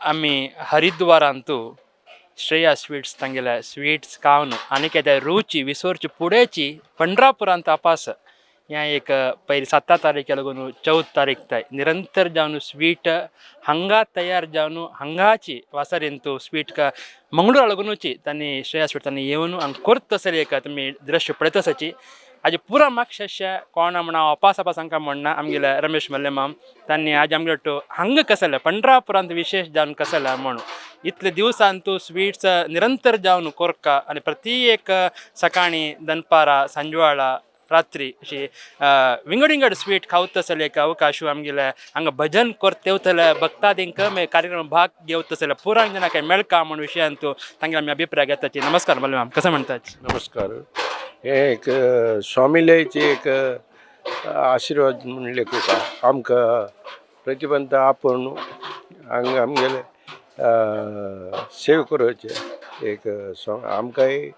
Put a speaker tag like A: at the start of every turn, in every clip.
A: आमी हरिद्वारांतू श्रेया स्वीट्स तांगेल्या स्वीट्स खावन आनी ते रुची विसोरची पुडेची पंढरापुरांत अपास ह्या एक पयली 7 तारीख लागून 14 तारीख ताय निरंतर जावन स्वीट हांगा तयार जावन हांगाची वासारेंतू स्वीट का मंगळूरा लागूनची तांणी श्रेया स्वीट तांणी येवन हांगा करत आसले एक तुमी दृश्य पळयत आसाची. आज पुरा मागशेशे कोण म्हणा अपास अपास हांकां म्हणना आमगेले रमेश मल्लेमाम तांणी आज आमगे हांगा कसले पंढरापुरांत विशेश जावन कसले म्हणून इतले दिवसान तूं स्वीट्स निरंतर जावन कोरका आनी प्रति एक सकाळी दनपारा सांजवाळा रात्री अशी विंगड विंगड स्वीट खावत आसले एक अवकाश आमगेले हांगा भजन करते भक्तादींक मागीर कार्यक्रम भाग घेवत आसले पुराय जाणां काय मेळका म्हूण विशयान तूं तांगेले आमी अभिप्राय घेताची. नमस्कार मल्लेमाम, कसं म्हणतात?
B: नमस्कार. हे एक स्वामीलयची एक आशिर्वाद म्हणून लेखूका आमकां प्रतिबंध आपोवन हांगा आमगेले सेव करोचे एक आमकांय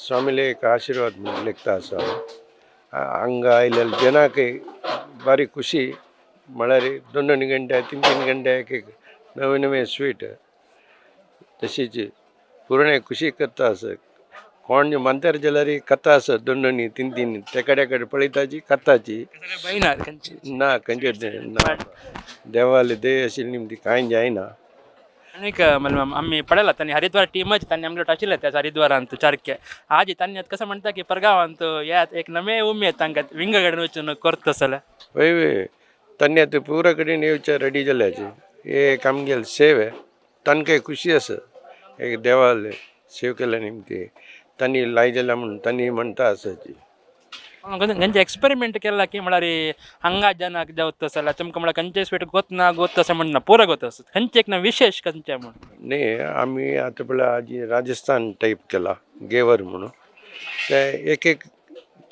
B: स्वामीले एक आशिर्वाद म्हणून लेखता आसा. हांगा आयलेले जनाकय बारी खुशी म्हळ्यार दोन दोन घंटे तीन तीन घंटे एक एक नवे नवे स्वीट तशीच पुरण खुशी करता आसा. कोण मंतर जाल्यार कथा आसा दोन दोन तीन तीन ते कडेन कडेन पळयताची कथाची.
A: भंय ना?
B: ना, खंयचे ना, देवाले देय आशिल्ली ती कांय जायना.
A: आनीक मल्लेमाम आमी पळयला तांणी हरिद्वार टीमच तांणी आमगे आशिल्ले त्या हरिद्वारांत चारके आजी तांणी आतां कसं म्हणटा की परगांवांत येत एक नवे उमेद तांकां विंगड कडेन वचून करता आसले.
B: वय वय, तांणी आतां पुरा कडेन येवचे रेडी जाल्याचे हे एक आमगेले सेव तांकां खुशी आसा एक देवाले सेव केल्या निमती तांणी लाय जाल्या म्हणून तांणी म्हणटा आसाची.
A: खंयचे एक्सपेरिमेंट केला की म्हळ्यार हांगा जनाक जावत आसल्यार तुमकां म्हळ्यार खंयचे स्वीट गोत ना गोत अशें म्हणना पुरो गोत आसा खंयचे एक ना विशेश खंयचे म्हूण?
B: न्ही, आमी आतां पळय आजी राजस्थान टायप केला गेवर म्हणून ते एक एक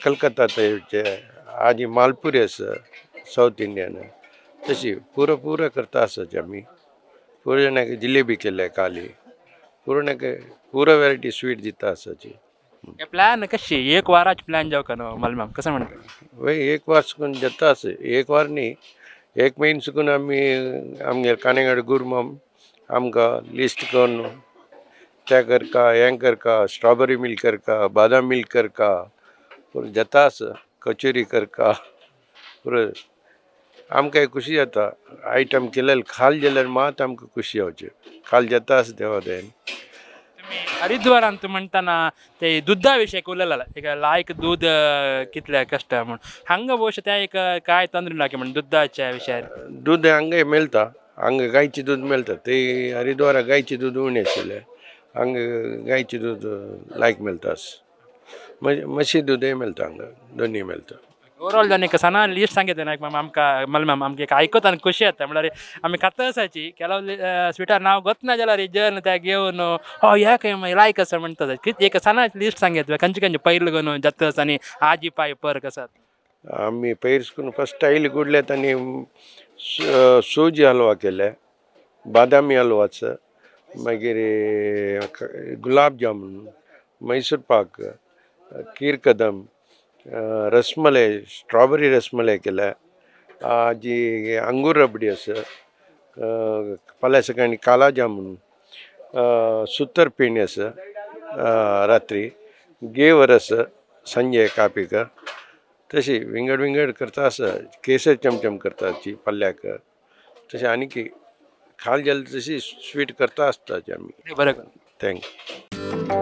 B: कलकत्ता टायपचे आजी मालपुरी आसा सावथ इंडियन तशी पुरो पुरो करता आसाची. आमी पुरो जाणांक जिलेबी केल्या काली पुरो पुरो वेरायटी स्वीट दिता आसाची.
A: प्लॅन कशी एक वाराच प्लॅन जावका न्हू मल्लेमाम, कसं म्हणटा?
B: वय, एक वार सुकून जाता आसा. एक वार न्ही, एक म्हयनो सुकून आमी आमगेर कानेगड गुरमाम आमकां लिस्ट करून तें करका हें करका स्ट्रॉबेरी मिल्क करका बादाम मिल्क करका पुरो जाता आसा कचोरी करका पुरो आमकां खुशी जाता. आयटम केलेले खाल जाल्यार मात आमकां खुशी जावची खाल जाता आसा देवा दयेन.
A: तुमी हरिद्वारांत म्हणटना ते दुद्दा विशय उलयला एक लायक दूद कितले कश्ट म्हूण हांगा भोवशा तें एक काय तंत्र ना की म्हण दुद्दाच्या विशयार?
B: दूद हांगाय मेळटा, हांगा गायचें दूद मेळटा. ते हरिद्वारा गायचें दूद उणें आशिल्लें, हांगा गायचें दूद लायक मेळटा. म्हशी दूदय मेळटा, हांगा दोनूय मेळटा.
A: ओवरऑल जावन एक सणा लिस्ट सांगितलें ना माम आमकां मल्लेमाम, आमकां एक आयकत आनी खुशी जाता. म्हळ्यार आमी खाता आसाची केलाव स्विटार नांव गोतना जाल्यार जन त्या घेवन हो ह्या खंय लायक आसा म्हणटा. कितें एक सणा लिस्ट सांगितलें खंयचे खंयचे पयलीं घेवन जाता आसा आनी आजी पाय परक आसात?
B: आमी पयर सुकून फस्ट आयले कुडले तांणी सोजी हलवा केले, बादामी हलवाचो, मागीर गुलाब जामुन, मैसूर पाक, खीर कदम, रसमलाई, स्ट्रॉबेरी रसमलाई केल्या, जी अंगूर रबडी आसा, फाल्यां सकाळीं काला जामून, सुतर पेणी आसा, रात्री घेवर आसा, संजे कापीक तशी विंगड विंगड करता आसा. केसर चमचम करता ती पल्ल्याक तशें आनी की खाल जाल्यार तशी स्वीट करता आसता आमी.
A: बरें.
B: Thank you.